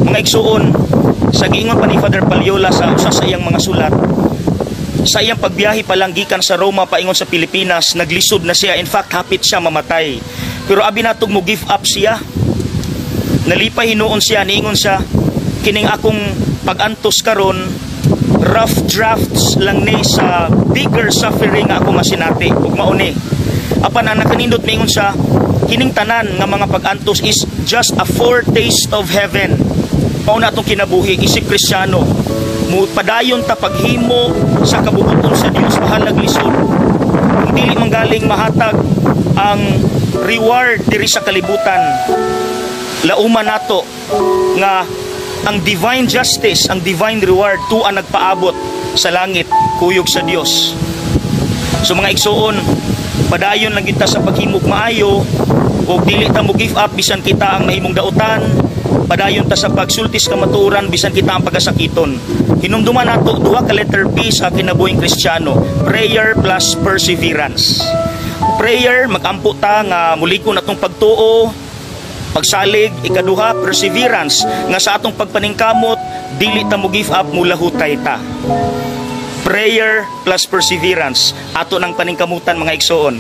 Mga igsuon, sa giingon pa ni Father Paliola sa usa sa iyang mga sulat, sa iyang pagbiyahe pa lang gikan sa Roma paingon sa Pilipinas, naglisod na siya. In fact, hapit siya mamatay. Pero abi natog mo give up siya. Nalipay hinuon siya, niingon siya, "Kining akong pag-antos karon, rough drafts lang ni sa bigger suffering nga ako masinati ug mao ni." Apan ang nakanindot, miingon siya, kining tanan nga mga pag-antos is just a foretaste of heaven. Mao na atong kinabuhi isip Kristiyano. Mo padayon ta paghimo sa kabubuton sa Dios bahalag lisod. Kung dili man galing mahatag ang reward diri sa kalibutan, lauma nato nga ang divine justice, ang divine reward, tuwa nagpaabot sa langit, kuyog sa Dios. So mga igsuon, padayon lang kita sa paghimog maayo ug dili ta mo give up bisan kita ang mahimong dautan. Padayon ta sa pagsulti sa kamatuoran bisan kita ang pagasakiton. Hinumduman nato duha ka letter P sa kinabuhing Kristiyano, prayer plus perseverance. Prayer, magampo ta nga mulig-on atong pagtuo, pagsalig. Ikaduha, perseverance, nga sa atong pagpaningkamot, dili ta mo give up, mulahutay ta. Prayer plus perseverance, ato nang paningkamutan, mga igsoon.